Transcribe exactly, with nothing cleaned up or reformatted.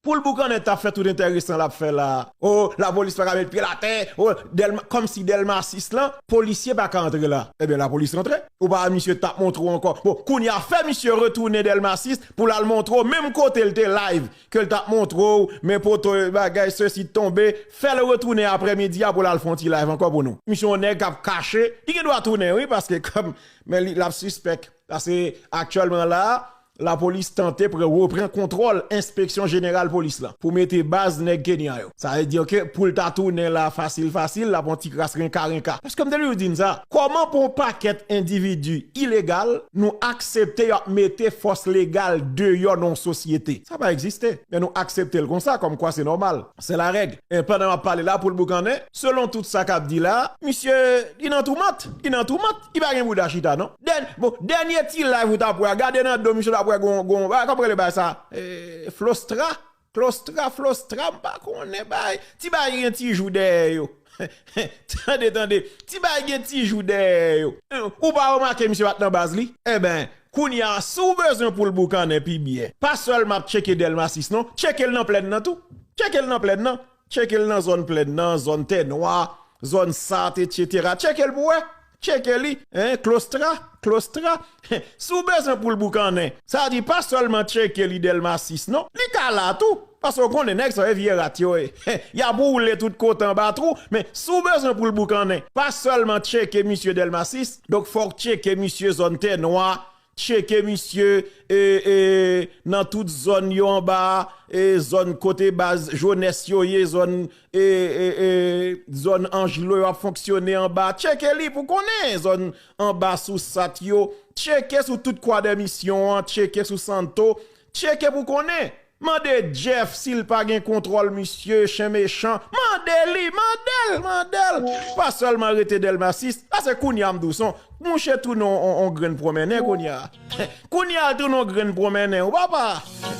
Pou l boukannen t ap fè tout enteresan l ap fè la. O, lapolis pa ka met pye l atè. O, Dèlma, kòmsi Dèlma sis lan, polisye pa ka antre la. Ebyen, lapolis rantre. Ou pa wè misye t ap montre w ankò. Bon, kounye a fè misye retounen Dèlma sis pou l al montre w menm kote l te live, ke l t ap montre w, men poto bagay sesi tonbe, fè l retounen aprèmidi a pou l al fè yon ti live ankò pou nou. Misye yon nèg k ap kache, li gen dwa tounen wi, paske kòm, men li, l ap sispèk. Paske aktyèlman la, lapolis tante pran, repran kontwòl Enspeksyon Jeneral Polis lan pou mete baz nèg Kenya yo. Sa vle di ke pou l ta tounen la fasil fasil, l ap yon ti kras renka renka. Èske m te dwe di n sa? Kòman pou yon pakèt endividi ilegal, nou aksepte y ap mete fòs legal deyò nan yon sosyete? Sa pa egziste. Men nou aksepte l konsa, kòmkwa se nòmal. Se larèg. E pandan m ap pale la, pou l boukannen, selon tout sa k ap di la, misye, li nan toumant, li nan toumant, li pa gen bouda chita, non. Dèn-, bon, dènye ti live ou t ap wè, gade nan do misye, w t ap wè gon, gon, ah, kòman rele bagay sa? Eh, Flostra? Klostra, Flostra, m pa konnen bagay. Ti bagay gen ti jou dèyè yo. Tande, tande. Ti bagay gen ti jou dèyè yo. Ou pa remake misye pa t nan baz li? Enben, kounye a, si w bezwen pou l boukannen pi byen, pa sèlman ap tcheke Dèlma sis non, tcheke l nan plèn nan tou. Tcheke l nan plèn nan. Tcheke l nan zòn plèn nan, zòn Tè Nwa, zòn Sat, etsetera. Tcheke l pou wè. Tcheke li, en, Klostra, Klostra. Si w bezwen pou l boukannen, sa di pa sèlman tcheke li Dèlma sis non, li ka la tou. Paske w konnen nèg sa yo vye rat yo ye. Y ap woule tout kote anba twou, men si w bezwen pou l boukannen, pa sèlman tcheke misye Dèlma sis, donk fò w tcheke misye zòn Tè Nwa, tcheke misye, e, e, nan tout zòn yo anba, e, zòn kote baz Jonès yo ye, zòn, e, e, e, zòn Anjlo yo ap fonksyone anba. Tcheke li pou konnen zòn anba sou Sat yo. Tcheke sou tout Kwadèmisyon an, tcheke sou Santo. Tcheke pou konnen. Mande Jeff si l pa gen kontwòl misye, chen mechan. Mande li, mande l, mande l. Pa sèlman rete Dèlma sis. Paske kounye a m di w se yon, mouche tounen on, on, on grenn pwonmennen kounye a. Kounye a l tounen on grenn pwonmennen, wi papa.